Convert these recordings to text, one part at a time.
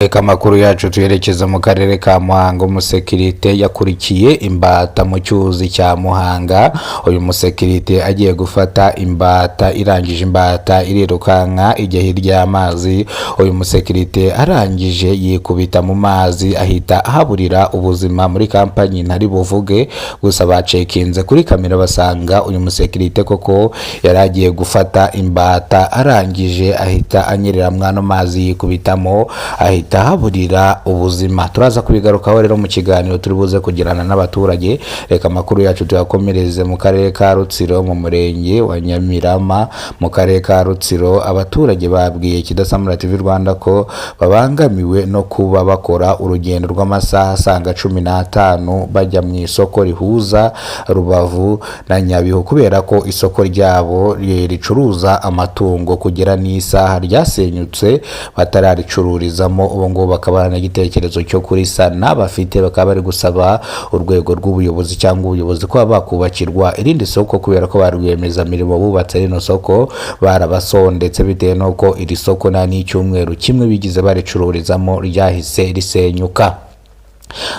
Reka amakuru yacu tuyerekeza mu karere ka Muhanga. Umusekirite yakurikiye imbata mu cyuzi cya Muhanga. Uyu musekirite agiye gufata imbata, irangije imbata irirukanka ijya hirya y'amazi. Uyu musekirite arangije yikubita mu mazi, ahita ahaburira ubuzima. Muri kampanyi ntari buvuge, gusa bacekinze kuri kamera basanga uyu musekirite koko yari agiye gufata imbata, arangije ahita anyerera mwano mazi yikubitamo, ahita ahaburira ubuzima. Turaza kubigarukaho rero mu kiganiro turi buze kugirana n'abaturage. Reka amakuru yacu tuyakomereze mu karere ka Rutsiro, mu murenge wa Nyamirama mu karere ka Rutsiro. Abaturage babwiye Kidasamura TV Rwanda ko babangamiwe no kuba bakora urugendo rw'amasaha asaga 15 bajya mu isoko rihuza Rubavu na Nyabihu, kubera ko isoko ryabo ricuruza amatungo kugera n'isaha ryasenyutse batararicururizamo. Ubu ngubu bakaba n'igitekerezo cyo kurisana bafite, bakaba bari gusaba urwego rw'ubuyobozi cyangwa ubuyobozi kuba bakubakirwa irindi soko, kubera ko ba rwiyemezamirimo bubatse rino soko barabasondetse, bitewe n'uko iri soko nta n'icyumweru kimwe bigize baricururizamo ryahise risenyuka.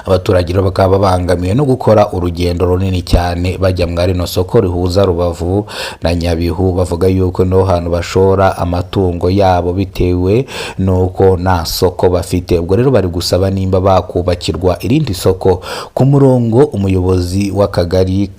Abaturage rero bakaba babangamiwe no gukora urugendo runini cyane bajya muri rino soko rihuza Rubavu na Nyabihu. Bavuga yuko niho hantu bashora amatungo yabo bitewe n'uko nta soko bafite. Ubwo rero bari gusaba nimba bakubakirwa irindi soko. Ku murongo umuyobozi w'akagari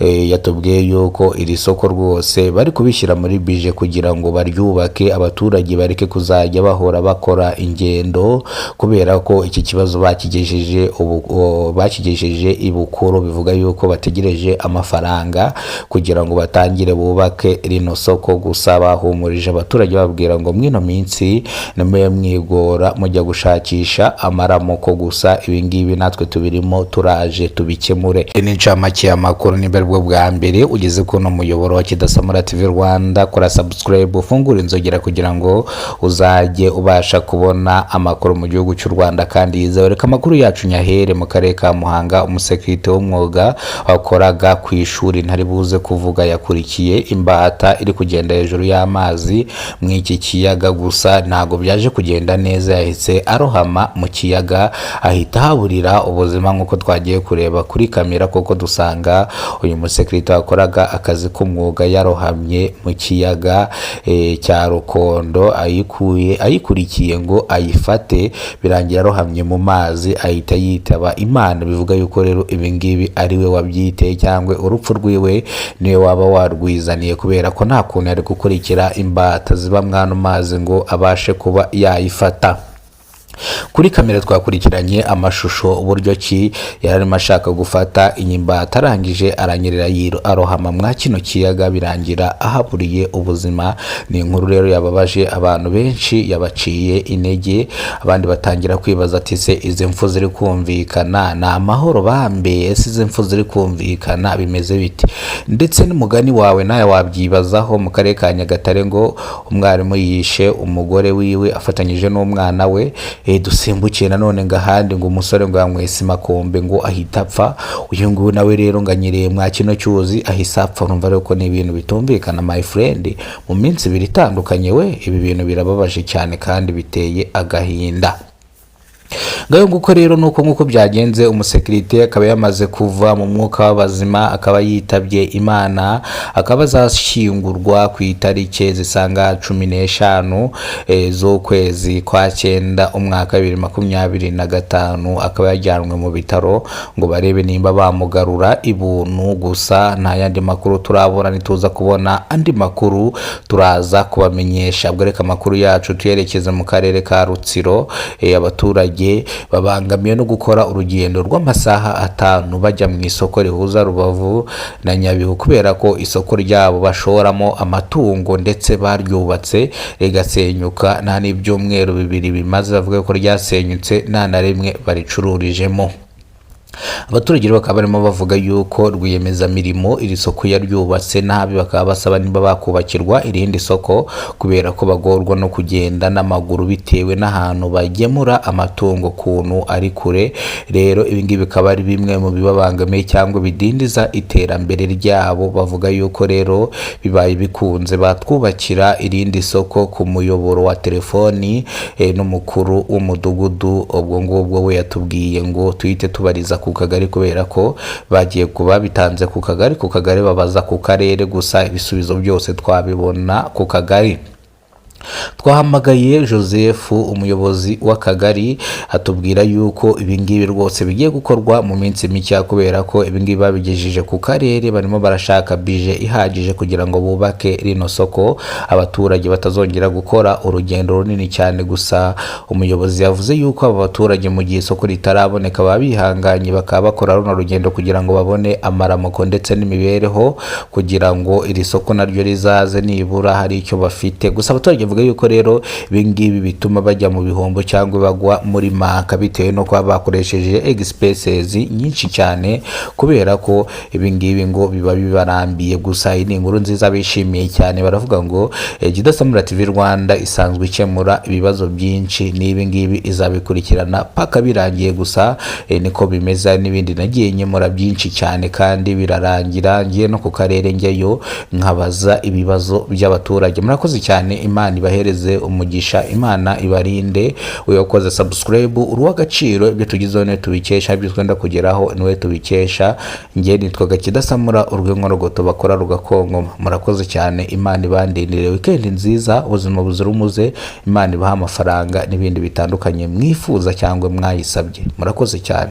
yatubwiye yuko iri soko rwose bari kubishyira muri bije kugira ngo baryubake, abaturage bareke kuzajya bahora bakora ingendo, kubera ko iki kibazo bakigejeje ubu, bakigejeje ibukuru. Bivuga yuko bategereje amafaranga kugira ngo batangire bubake rino soko. Gusa bahumurije abaturage bababwira ngo mwino minsi nimube mwigora mujya gushakisha amaramuko, gusa ibingibi natwe tubirimo, turaje tubikemure. Ni incamake y'amakuru. Niba aribwo bwa mbere ugeze kuno muyoboro wa Kidasamura TV Rwanda, kora subscribe, ufungure inzogera kugira ngo uzajye ubasha kubona amakuru mu gihugu cy'u Rwanda kandi yizewe. Reka amakuru yacu nyahere mu karere ka Muhanga. Umusekirite w'umwuga wakoraga ku ishuri ntari buze kuvuga yakurikiye imbata iri kugenda hejuru y'amazi mu iki kiyaga, gusa ntabwo byaje kugenda neza, yahise arohama mu kiyaga ahita ahaburira ubuzima, nk'uko twagiye kureba kuri kamera koko dusanga uyu musekirite wakoraga akazi k'umwuga yarohamye mu kiyaga cya Rukondo, ayikuye ayikurikiye ngo ayifate, birangira arohamye mu mazi ahita yitaba Imana. Bivuga yuko rero ibingibi ari we wabyiteye, cyangwa urupfu rwiwe niwe waba warwizaniye, kubera ko nta kuntu yari gukurikira imbata ziba mwano mazi ngo abashe kuba yayifata. Kuri kamera twakurikiranye amashusho uburyo ki yari arimo ashaka gufata iyi mbata, arangije aranyerera arohama mwa kino kiyaga, birangira ahaburiye ubuzima. Ni inkuru rero yababaje abantu benshi, yabaciye intege, abandi batangira kwibaza ati: "Se izi mfu ziri kumvikana ni amahoro bambe? Ese izi mfu ziri kumvikana bimeze bite?" Ndetse n'umugani wawe nawe wabyibazaho. Mu karere ka Nyagatare ngo umwarimu yishe umugore wiwe afatanyije n'umwana we. Dusimbukiye nanone ngo ahandi ngo umusore ngo yanyweye makombe ngo ahita apfa. Uyu nguyu nawe rero ngo anyereye mwa kino cyuzi ahise apfa. Urumva rero ko ni ibintu bitumvikana, my friend, mu minsi 2 itandukanye we. Ibi bintu birababaje cyane kandi biteye agahinda. Ngayo nguko rero nuko nk'uko byagenze, umusekirite akaba yamaze kuva mu mwuka w'abazima, akaba yitabye Imana, akaba azashyingurwa ku itariki zisaga 15 z'ukwezi kwa cyenda umwaka wa 2025. Akaba yajyanwe mu bitaro ngo barebe nimba bamugarura ibuntu, gusa nta yandi makuru turabona. Nituza kubona andi makuru turaza kubamenyesha. Ubwo reka amakuru yacu tuyerekeze mu karere ka Rutsiro. Abaturage babangamiwe no gukora urugendo rw'amasaha 5 bajya mu isoko rihuza Rubavu na Nyabihu, kubera ko isoko ryabo bashoramo amatungo ndetse baryubatse rigasenyuka nta n'ibyumweru 2 bimaze. Bavuga ko ryasenyutse nta na rimwe baricururijemo. Abaturage rero bakaba barimo bavuga yuko rwiyemezamirimo iri soko yaryubatse nabi, bakaba basaba niba bakubakirwa irindi soko kubera ko bagorwa no kugenda n'amaguru bitewe n'ahantu bagemura amatungo kuntu ari kure. Rero ibi ngibi bikaba ari bimwe mu bibabangamiye cyangwa bidindiza iterambere ryabo. Bavuga yuko rero bibaye bikunze batwubakira irindi soko ku muyoboro wa telefoni n'umukuru w'umudugudu. Ubwo ngubwo we yatubwiye ngo tuhite tubariza ku kagari, kubera ko bagiye kuba bitanze ku kagari, ku kagari babaza ku karere, gusa ibisubizo byose twabibona ku kagari. Twahamagaye Joseph, umuyobozi w'akagari, atubwira yuko ibingibi rwose bigiye gukorwa mu minsi mike, kubera ko ibingibi babigejeje ku karere, barimo barashaka bije ihagije kugira ngo bubake rino soko, abaturage batazongera gukora urugendo runini cyane. Gusa umuyobozi yavuze yuko aba baturage mu gihe isoko ritaraboneka baba bihanganye, bakaba bakora runo rugendo kugira ngo babone amaramuko ndetse n'imibereho, kugira ngo iri soko naryo rizaze nibura hari icyo bafite. Gusa abaturage bavuga yuko rero ibingibi bituma bajya mu bihombo cyangwa bagwa muri maka, bitewe no kuba bakoresheje expenses nyinshi cyane, kubera ko ibingibi ngo biba bibarambiye. Gusa iyi ni inkuru nziza bishimiye cyane, baravuga ngo Kidasamura TV Rwanda isanzwe ikemura ibibazo byinshi, n'ibi ngibi izabikurikirana paka birangiye. Gusa niko bimeze, n'ibindi nagiye nkemura byinshi cyane kandi birarangira, ngiye no ku karere njyayo nkabaza ibibazo by'abaturage. Murakoze cyane, Imana ibahereze umugisha, Imana ibarinde. Uyu wakoze subscribe uri uw'agaciro, ibyo tugezeho niwe tubikesha, ibyo twenda kugeraho niwe tubikesha. Njye nitwaga Kidasamura, urw'inkorogoto bakora rugakongoma. Murakoze cyane, Imana ibandindire weekend nziza, ubuzima buzira umuze, Imana ibaha amafaranga n'ibindi bitandukanye mwifuza cyangwa mwayisabye. Murakoze cyane.